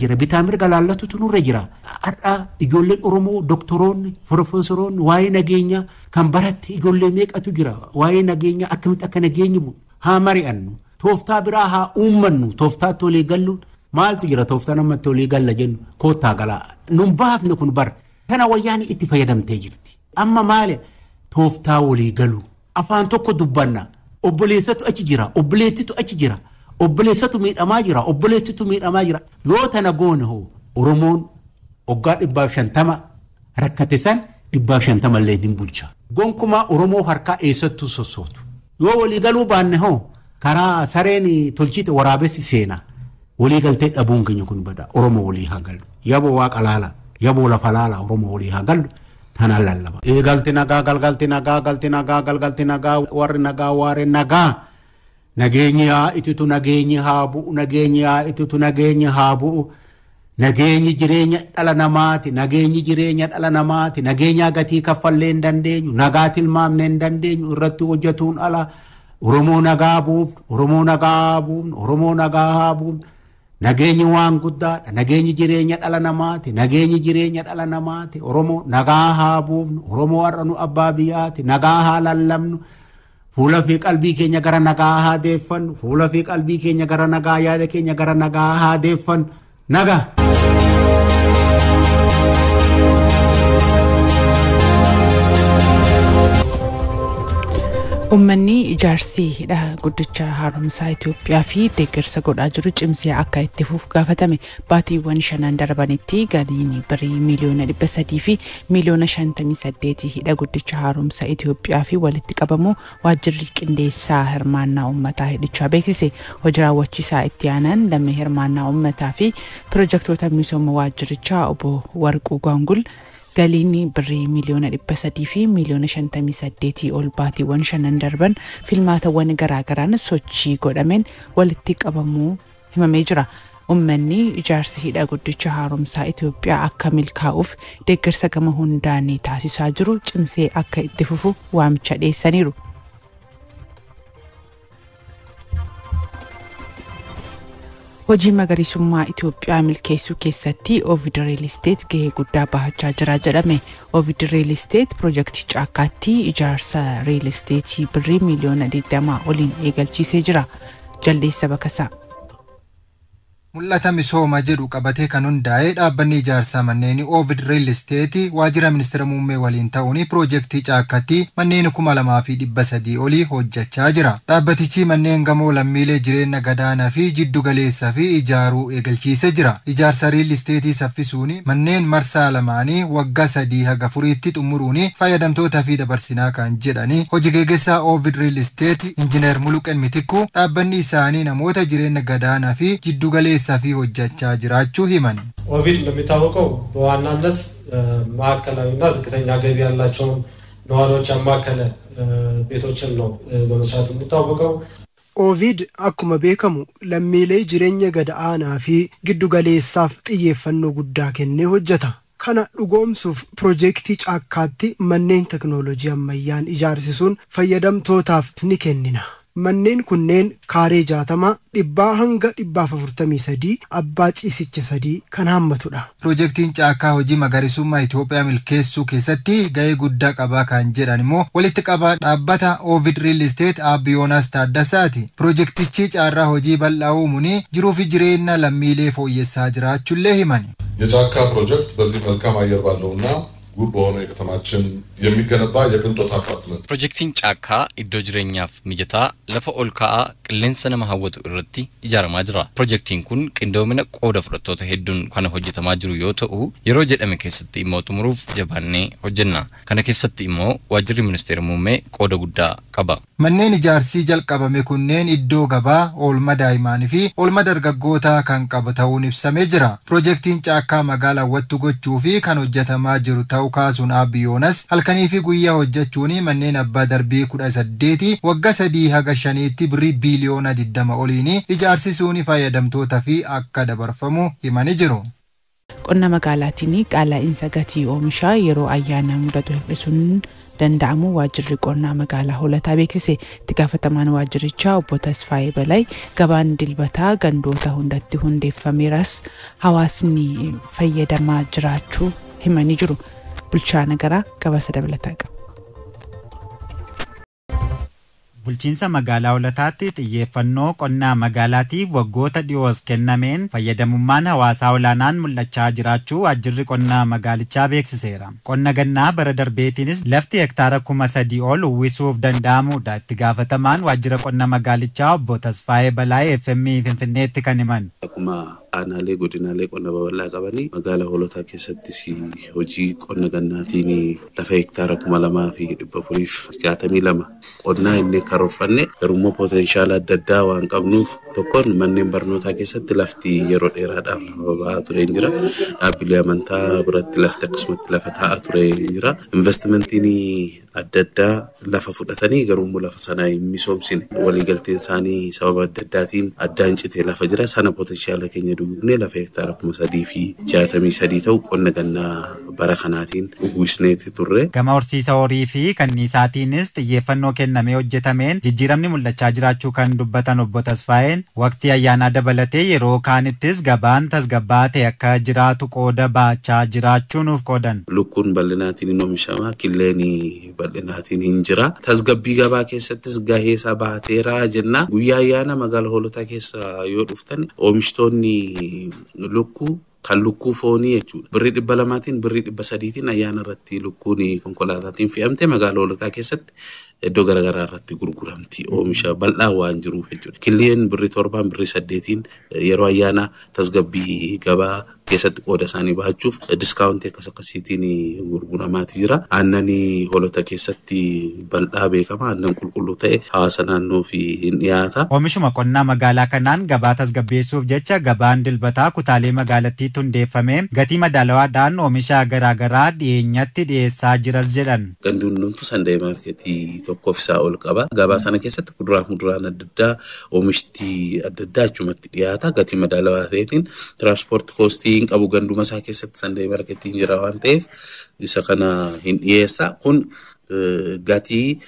Jira bitaa mirga laallatutu nurra jira. Har'a ijoolleen Oromoo doktoroonni, profeesoroonni waa'ee nageenyaa kan baratte ijoollee meeqatu jira. Waa'ee nageenyaa akkamitti akka nageenyi bu'u haa mari'annu. Tooftaa biraa haa uummannu. Tooftaatti walii galluun maaltu jira tooftaa namatti walii galla jennu koottaa galaa. Nun baafne kun bara. Kana wayyaan itti fayyadamtee jirti. Amma maali tooftaa walii galu. Afaan tokko dubbanna. Obboleessatu achi jira. Obboleettitu achi jira. Obboleessatu miidhamaa jira. Obboleettitu miidhamaa jira. Yoo tana goone hoo Oromoon waggaa 150 rakkate san 150 illee hin bulcha. Gonkumaa Oromoo harkaa eessattuu sossootu. Yoo walii galuu baanne hoo karaa sareen tolchite waraabessi seena. Walii galtee dhabuun keenya kun bada. Oromoo walii haa galu. Yaboo waaqa laala. Yaboo lafa laala. Oromoo walii haa galu. Tanaan lallaba. Galti nagaa galgalti nagaa galti nagaa galgalti nagaa warri nagaa waaree nagaa. Nageenyi haa ititu nageenyi haa bu'u nageenyi haa ititu nageenyi haa bu'u. Nageenyi jireenya dhala namaati nageenyi jireenya dhala namaati nageenyaa gatii kaffallee hin dandeenyu nagaa tilmaamnee hin dandeenyu irratti hojjetuun ala Oromoo nagaa buufnu Oromoo nagaa buufnu Oromoo nagaa haa buufnu. Nageenyi waan guddaadha. Nageenyi jireenya dhala namaati. Nageenyi jireenya dhala namaati. Oromoo nagaa haa buufnu. Oromoo har'a nu abbaa biyyaati. Nagaa haa lallabnu. Fuula fi qalbii keenya gara nagaa haa deeffannu. Fuula fi qalbii keenya gara nagaa yaada keenya gara nagaa haa deeffannu. Nagaa. Uummanni ijaarsi hidha guddicha haaromsaa Itoophiyaa fi deeggarsa godhaa jiru cimsee akka itti fufu gaafatame. Baatiiwwan shanan darbanitti galiin birrii 358,000,000 fi hidha guddicha haaromsaa Itoophiyaa fi walitti qabamu waajjirri qindeessaa hirmaannaa uummataa hidhichaa beeksise. Hojii raawwachiisaa itti aanaan lammii hirmaannaa uummataa fi pirojektoota misooma waajjirichaa obbo Warquu Gaangul galiin birrii 358,000,000 fi ol baatiiwwan shanan darban filmaatawwan garaagaraan sochii godhameen walitti qabamuu himamee jira. Uummanni ijaarsi hidha guddicha haaromsaa Itoophiyaa akka milkaa'uuf deeggarsa gama hundaan taasisaa jiru cimsee akka itti fufu waamicha dhiyeessaniiru. Hojii magariisummaa Itoophiyaa milkeessuu keessatti Ovid Real Estate gahee guddaa bahachaa jira jedhame. Ovid Real Estate pirojektii caakkaatti ijaarsa Real Estate birrii 20 miliyoona oliin eegalchiisee jira. Jaldeessa Bakasaa. Mul'ata misooma jedhu qabatee kan hundaa'e dhaabbanni ijaarsaa manneen Ovid Real Estate waajjira ministeera muummee waliin ta'uun piroojeektii caakkaatti manneen 2300 olii hojjechaa jira. Dhaabbatichi manneen gamoo lammiilee jireenya gadaanaa fi jiddu galeessaa fi ijaaruu eegalchiisee jira. Ijaarsa Real Estate saffisuun manneen marsaa lamaanii waggaa 3 haga 4tti xumuruun fayyadamtootaa fi dabarsinaa kan jedhani hojii geggeessaa Ovid Real Estate Injiinar Muluqen Mitikuu dhaabbanni isaanii namoota jireenya gadaanaa fi jiddu galeessaa fi hojjechaa jiraachuu himan. ኦቪድ እንደሚታወቀው በዋናነት ማዕከላዊና ዝቅተኛ ገቢ ያላቸውን ነዋሪዎች ያማከለ ቤቶችን ነው በመስራት የሚታወቀው። Ovid akkuma beekamu lammiilee jireenya gad aanaa fi giddu galeessaaf xiyyeeffannoo guddaa kennee hojjeta. Kana dhugoomsuuf piroojeektii caakkaatti manneen teknoolojii ammayyaan ijaarsisuun fayyadamtootaaf ni kennina. Manneen kunneen kaaree 60 100 hanga 143 abbaa ciisicha 3 kan hammatudha. Piroojeektiin caakkaa hojii magariisummaa Itoophiyaa milkeessuu keessatti gahee guddaa qabaa kan jedhan immoo walitti qabaa dhaabbata Ovid Real Estate Aabbi Yoonaas Taaddasaati. Piroojeektichi carraa hojii bal'aa uumuun jiruu fi jireenya lammiilee fooyyessaa jiraachuullee himan. የጫካ ፕሮጀክት በዚህ መልካም አየር ባለውና ውብ በሆነው የከተማችን የሚገነባ የቅንጦት አፓርትመንት Pirojektiin caakkaa iddoo jireenyaaf mijataa lafa ol ka'aa qilleensa nama hawwatu irratti ijaaramaa jira. Pirojektiin kun qindoomina qooda fudhattoota hedduun kan hojjetamaa jiru yoo ta'u yeroo jedhame keessatti immoo xumuruuf jabaannee hojjenna. Kana keessatti immoo waajjirri ministeera muummee qooda guddaa qaba. Manneen ijaarsii jalqabame kunneen iddoo gabaa, oolma daa'immanii fi oolma dargaggootaa kan qabu ta'uun ibsamee jira. Pirojektiin caakkaa magaalaa hawwattuu gochuu fi kan hojjetamaa jiru ta'uu kaasuun Aabbi Yoonas halkanii fi guyyaa hojjechuun manneen abbaa darbii 18 waggaa 3 haga 5tti birrii 20 biliyoona oliin ijaarsisuun fayyadamtootaa fi akka dabarfamu himanii jiru. Qonna magaalaatiin qaala'iinsa gatii oomishaa yeroo ayyaanaa mudatu hir'isuun Danda'amu waajjirri qonnaa magaalaa Hoolataa beeksise. Itti gaafatamaan waajjirichaa obbo Tasfaayee Balay gabaan dilbataa gandoota hundatti hundeeffameeras hawaasni fayyadamaa jiraachuu himanii jiru. Bulchaa Nagaraa gabaasa dabalataa qaba. Bulchiinsa magaalaa Hoolataatti xiyyeeffannoo qonnaa magaalaatiif waggoota dhiyoos kennameen fayyadamummaan hawaasaa olaanaan mul'achaa jiraachuu waajjirri qonnaa magaalichaa beeksiseera. Qonna gannaa bara darbeetiinis lafti hektaara 3000 ol uwwisuuf danda'amudha. Itti gaafatamaan waajjira qonna magaalichaa obbo Tasfaayee Balaayee FM Finfinneetti kan himan. Akkuma aanaalee godinaalee qonna babal'aa qabanii magaalaa Hoolataa keessattis hojii qonna gannaatiin lafa hektaara 2462 qonnaa inni karoorfanne garuu potenshaala adda addaa waan qabnuuf tokkoon manneen barnootaa keessatti lafti yeroo dheeraadhaaf lafa ba'aa ture hin jira. Dhaabbilee amantaa biratti lafti akkasumatti lafa taa'aa ture hin jira. Investimentiin adda addaa lafa fudhatanii garuu lafa sana hin misoomsine waliigalteen isaanii sababa adda addaatiin addaan citee lafa jira. Sana potenshaala keenya dugugnee lafa hektaara 3063 ta'u qonna gannaa bara kanaatiin uwwisneeti turre. Gama horsiisa horii fi kanniisaatiinis xiyyeeffannoo kennamee hojjetameen jijjiiramni mul'achaa jiraachuu kan dubbatan obbo Tasfaayeen waqtii ayyaanaa dabalatee yeroo kaanittis gabaan tasgabbaa'aa ta'e akka jiraatu qooda baachaa jiraachuu nuuf qoodan. Lukkuun bal'inaatiin hin oomishama, killeen bal'inaatiin hin jira. Tasgabbii gabaa keessattis gahee isaa baateera jenna. Guyyaa ayyaana magaalaa Hoolataa keessa yoo dhuftan oomishtoonni lukkuu kan lukkuu foonii jechuudha. Birrii 200tiin birrii 300tiin ayyaana irratti lukkuun konkolaataatiin fe'amte magaalaa Hoolataa keessatti iddoo garaagaraa irratti gurguramti. Oomisha bal'aa waan jiruuf jechuudha. Killeen birrii 7 birrii 8 yeroo ayyaana tasgabbii gabaa keessatti qooda isaanii bahachuuf diskaawuntii akkas akkasiitiin gurguramaati jira. Aannanii Hoolota keessatti bal'aa beekama. Aannan qulqulluu ta'e hawaasa naannoo fi hin dhiyaata. Oomishuma qonnaa magaalaa kanaan gabaa tasgabbeessuuf jecha gabaan dilbataa kutaalee magaalattiitti hundeeffame gatii madaalawaadhaan oomisha garaagaraa dhiyeenyatti dhiyeessaa jiras jedhan. Gandi hundumtuu Sunday maarkeetii tokkoof isaa ol qaba. Gabaa sana keessatti kuduraa fi muduraan adda addaa oomishti adda addaa achumatti dhiyaata. Gatii madaalawaa ta'eetiin tiraanspoortii koostii hin qabu ganduma isaa keessatti Sunday maarkeetiin jira waan ta'eef isa kana hin dhiyeessa. Kun gatii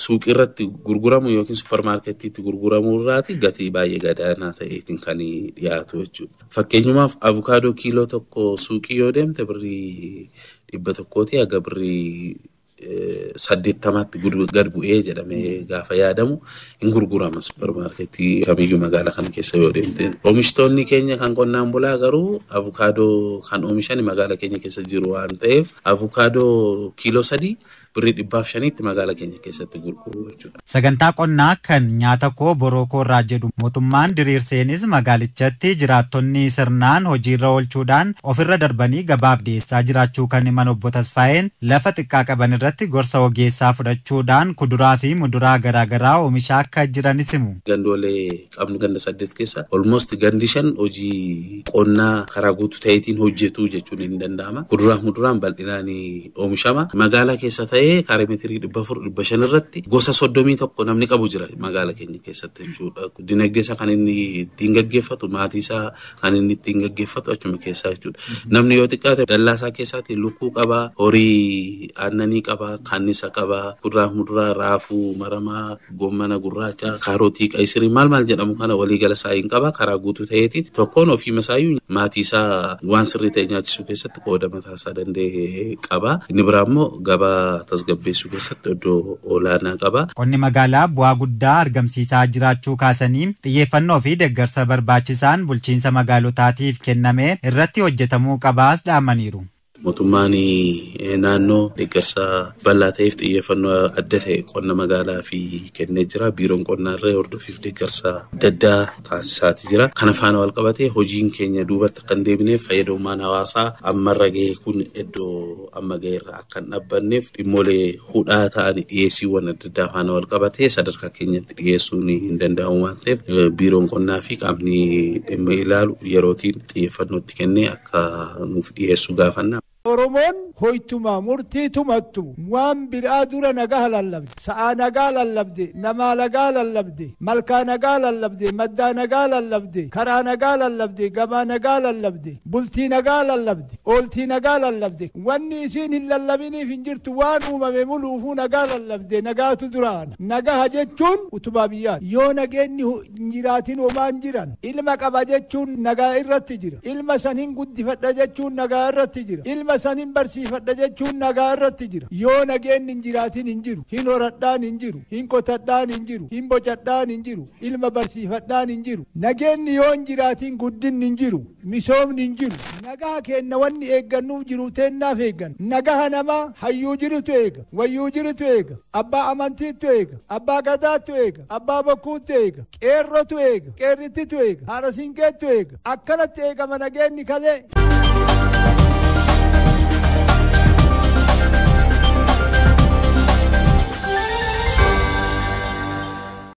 suuqii irratti gurguramu yookiin suppermaarketiitti gurguramu irraati gatii baay'ee gadaanaa ta'eetiin kan dhiyaatu jechuudha. Fakkeenyumaaf avukaadoo kiiloo tokko suuqii yoo deemte birrii 100 haga birrii 80tti gad bu'ee jedhamee gaafa yaadamu hin gurgurama suppermaarketii kamiyyuu magaalaa kana keessa yoo deemte. Oomishtoonni keenya kan qonnaan bulaa garuu avukaadoo kan oomishan magaalaa keenya keessa jiru waan ta'eef avukaadoo kiiloo 3 birrii 105tti magaalaa keenya keessatti gurguru jechuudha. Sagantaa qonnaa kan nyaata koo boroo koo irraa jedhu mootummaan diriirseenis magaalichatti jiraattonni sirnaan hojiirra oolchuudhaan ofirra darbanii gabaaf dhiyeessaa jiraachuu kan himan obbo Tasfaayeen lafa xiqqaa qaban irratti gorsa ogeessaa fudhachuudhaan kuduraa fi muduraa garaagaraa oomishaa akka jiranis himu. Gandoolee qabnu ganda 8 keessa almost gandi 5 hojii qonnaa karaa guutuu ta'eetiin hojjetu jechuun hin danda'ama. Kuduraa fi muduraan bal'inaan oomishama. Magaalaa keessa ta'ee kaaree meetirii 400 500 irratti gosa 31 namni qabu jira magaalaa keenya keessatti jechuudha. Dinagdee isaa kan inni ittiin gaggeeffatu, maatii isaa kan inni ittiin gaggeeffatu achuma keessaa jechuudha. Namni yoo xiqqaate dallaa isaa keessaatti lukkuu qaba, horii aannanii qaba, kannisa qaba, kuduraa fi muduraa, raafuu, maramaa, gommana gurraacha, kaarotii, qayisirii maal maal jedhamu kana waliigala isaa hin qaba karaa guutuu ta'eetiin tokkoon ofii masaayyuu maatii isaa waan sirrii ta'e nyaachisuu keessatti qooda mataa isaa danda'e qaba. Inni biraa immoo gabaa tasgabbeessuu keessatti iddoo olaanaa qaba. Qonni magaalaa bu'aa guddaa argamsiisaa jiraachuu kaasanii xiyyeeffannoo fi deeggarsa barbaachisaan bulchiinsa magaalotaatiif kenname irratti hojjetamuu qabaas dhaamaniiru. Mootummaan naannoo deeggarsa bal'aa ta'eef xiyyeeffannoo adda ta'e qonna magaalaa fi kennee jira. Biiroon qonnaa irra hordofiif deeggarsa adda addaa taasisaati jira. Kana faana wal qabatee hojiin keenya duubatti kan deebineef fayyadamummaan hawaasaa ammarra gahe kun iddoo amma gaheerra akka hin dhaabbanneef dhimmoolee hudhaa ta'an dhiyeessiiwwan adda addaa faana wal qabatee sadarkaa keenyatti dhiyeessuun hin danda'amu waan ta'eef biiroon qonnaa fi qaamni dhimma ilaalu yerootiin xiyyeeffannoo itti kennee akka nuuf dhiyeessu gaafanna. Oromoon hoytuma murtii tumattu waan biraa dura nagaa lallabde. Sa'aa nagaa lallabde, namaa nagaa lallabde, malkaa nagaa lallabde, maddaa nagaa lallabde, karaa nagaa lallabde, gabaa nagaa lallabde, bultii nagaa lallabde, ooltii nagaa lallabde. Wanni isiin hin lallabiniif hin jirtu waan uumame muluufuu nagaa lallabde nagaatu duraana. Nagaha jechuun utubaa biyyaati. Yoo nageenyi hin jiraatin homaa hin jiran. Ilma qaba jechuun nagaa irratti jira. Ilma san hin guddifadha jechuun nagaa irratti jira. Ilma san hin barsiifadha jechuun nagaa irratti jira. Yoo nageenyi hin jiraatin hin jiru. Hin horadhaan hin jiru. Hin qotadhaan hin jiru. Hin bocadhaan hin jiru. Ilma barsiifadhaan hin jiru. Nageenyi yoo hin jiraatin guddinni hin jiru. Misoomni hin jiru. Nagaa kenna wanni eeggannuuf jiru teennaaf eeggan. Nagaha namaa hayyuu jirutu eega. Wayyuu jirutu eega. Abbaa amantiitu eega. Abbaa gadaatu eega. Abbaa bokkuutu eega. Qeerrotu eega. Qeerrittitu eega. Haadha siinqeetu eega. Akkanatti eegama nageenyi kalee.